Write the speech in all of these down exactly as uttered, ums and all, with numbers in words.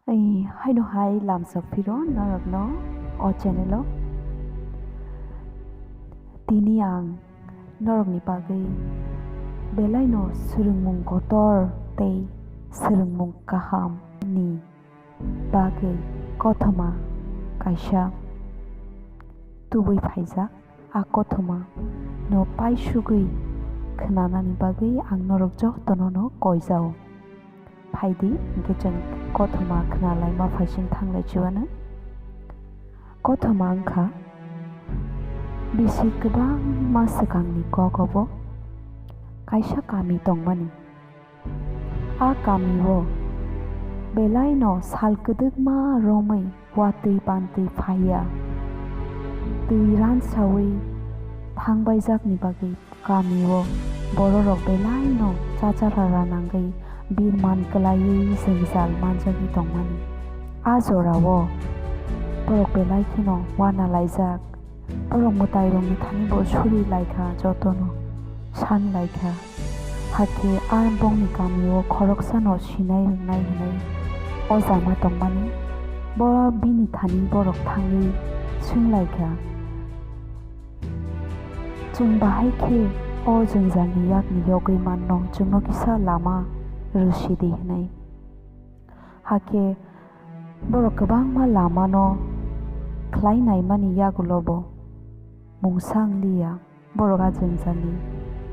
Ei, haino hai lamsok phiro norokno o channel o. Tini ang norokni bagwi belaino swrwngmung kotor tei swrwngmung kaham ni bagwi kothoma kaisa tubui phaijak. A kothoma no paisugwi khwnanani bagwi ang norok jotono no koijao. Phaidi, hwnkhe chwng kothoma khwnalaima phaising thanglai chuwano. Kothoma wngkha bisi kwbangma swkangni kok obo kaisa kami tongmani. A kamio belaino sal kwdwkma romwi watwi pantwi phaiya. Twi ransawi thangbaijakni bagwi kamio bororok belaino chacha rara nangwi birman kwlaiwi jwngjal manjagwi tongmani. A jorao borok belai kheno uanalaijak. Borok mwtairokni thani bo suri laikha, jotono san laikha. Hakhe a bongni kamio khoroksano sinai rwnai hwnwi o jama tongmani. Bo bini thani borok thangwi swng laikha, "Chwng bahai khe o jwngjalni yakni yogwi manno, chwngno kisa lama rw sidi," hwnwi. Hakhe borok kwbangma lamano khlai naimani yagulo bo mungsa wng liya, borok a jwngjalni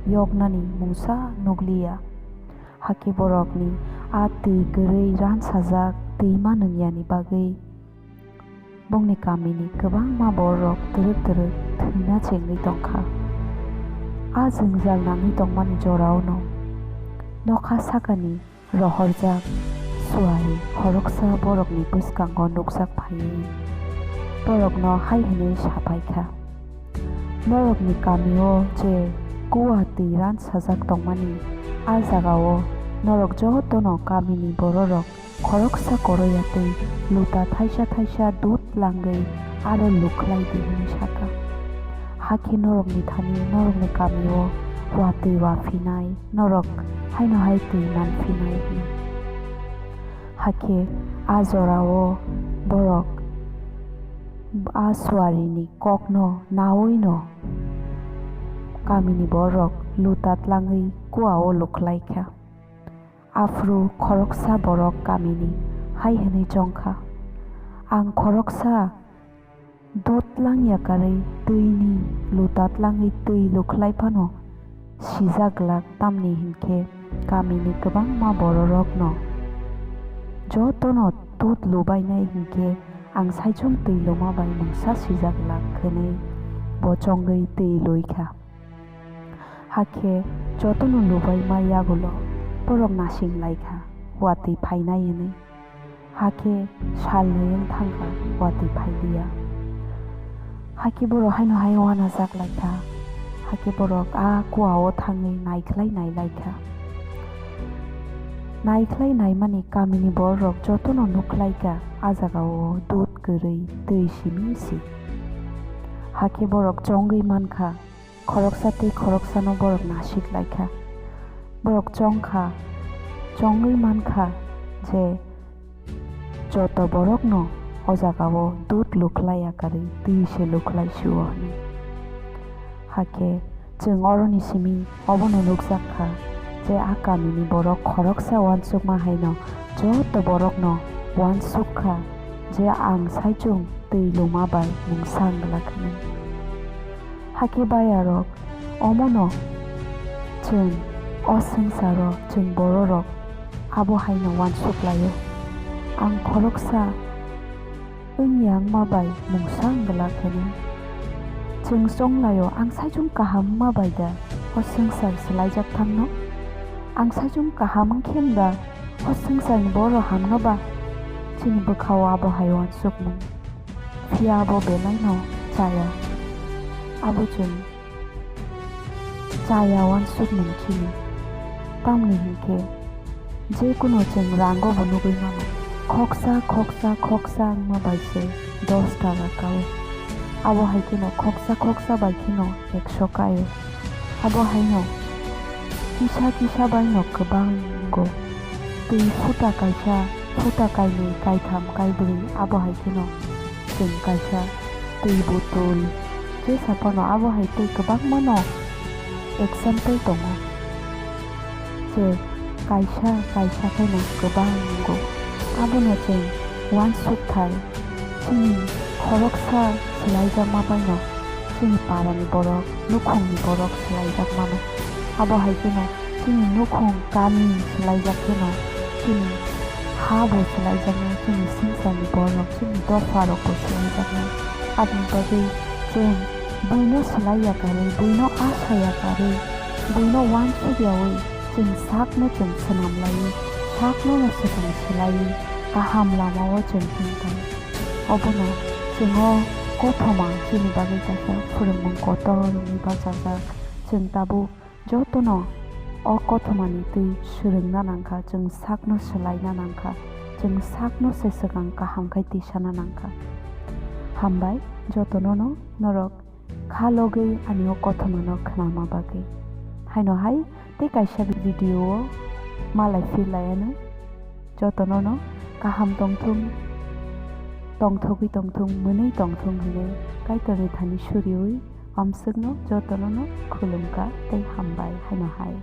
yoknani mungsa nuk liya. Hakhe borokni a twi kwrwi ransajak twima nwngyani bagwi bongni kamini kwbangma borok twrwk twrwk thwina chengwi tongkha. A jwngjal nangwi tongmani joraono nokha sakani rohorjak suari khoroksa borokni bwskango nukjak phaiwi borokno hai hwnwi sa phaikha, "Norokni kamio je kua twi ransajak tongmani, a jagao norok jotono kamini bororok khoroksa koroya twi luta thaisa thaisa dut langwi aro lukhlai di," hwnwi sakha. Hakhe norokni thani norokni kamio watwi waphinai, norok haino hai twi manphinai hwnwi. Hakhe a jorao borok a suarini kokno nawino kamini borok luta tlangwi kuao lukhlaikha. Aphuru khoroksa borok kamini hai hwnwi chongkha, "Ang khoroksa dut lang yakarwi twini luta tlangwi twi lukhlai phano sijak glak, tamni hinkhe kamini kwbangma bororokno jotono dut lubainai hinkhe ang saichung twi luma bai mungsa sijak glak," hwnwi bo chongwi twi luikha. Hakhe jotono lubaima yagulo borok nasing laikha, watwi phainai hwnwi. Hakhe sal nwi wng thangkha, watwi phai liya. Hakhe borok haino hai uanajak laikha. Hakhe borok a kuao thangwi naikhlai nailaikha. Naikhlai naimani kamini bororok jotono nukhlaikha, a jagao dut kwrwi twi simi si. Hakhe borok chongwi mankha, khoroksa tei khoroksano borok nasik laikha. Borok chongkha, chongwi mankha je joto borokno o jagao dut lukhlai yakarwi twi se lukhlai sio hwnwi. Hakhe chwng oroni simi obono nukjak kha je a kamini borok khoroksa uansukma haino joto borokno uansuk kha je ang saichung twi luma bai mungsa wng glak hwnwi. Hakhe bayarok, omono chwng o swngcharo chwng bororok abo haino uansuk laio. Ang khoroksa wngya wngma bai mungsa wng glak hwnwi. Chwng chong laio, ang saichung kaham wngma bai da o swngchar swlaijak thangno? Ang saichung kaham wng khe da o swngcharni borok hamno ba chini bwkhao abo hai uansukmung. Phiya abo belaino chaya. Abo chwng chaya uansukmung chini. Tamni hinkhe, jekunu chwng rango bo nugwi mano. Khoksa, khoksa, khoksa wngma bai se dos taka kao. Abo hai kheno khoksa, khoksa bai kheno ekso kaio. Abo haino kisa kisa baino kwbango twi phuta kaisa Phuta kainwi, kaitham, kaibrwi, abo hai kheno chwng kaisa twi botol jesa phano abo hai tei kwbangmano example tongo. Je kaisa kaisa kheno kwbang wngo. Abono chwng uansuk thai, chini khoroksa swlaijakma baino chini parani borok, nukhungni borok swlaijak mano. Abo hai kheno chini nukhung kami swlaijak kheno chini ha bo swlaijaknai, chini singsani borok, chini dopha rok bo swlaijaknai. Aboni bagwi chwng buino swlaiya karwi, buino asaya karwi, buino uansukyawi chwng sakno chwng swnam laiwi, sakno no swkang swlaiwi kaham lamao chwng himkha. Obono chwng o kothoma chini bagwi kaisa phwrwngmung kotor wngwi bachajak. Chwng tabuk jotono o kothomani twi swrwngna nangkha, chwng sakno swlaina nangkha, chwng sakno se swkang kaham khai tisana nangkha. Hambai jotono no norok kha logwi ani o kothomano khnama bagwi. Haino hai tei kaisa video o malai phir laianw. Jotono no kaham tongthung, tongthogwi tongthung, mwnwi tongthung hwnwi Kaitorni thani suriwi amswkno jotono no khulumkha tei hambai haino hai.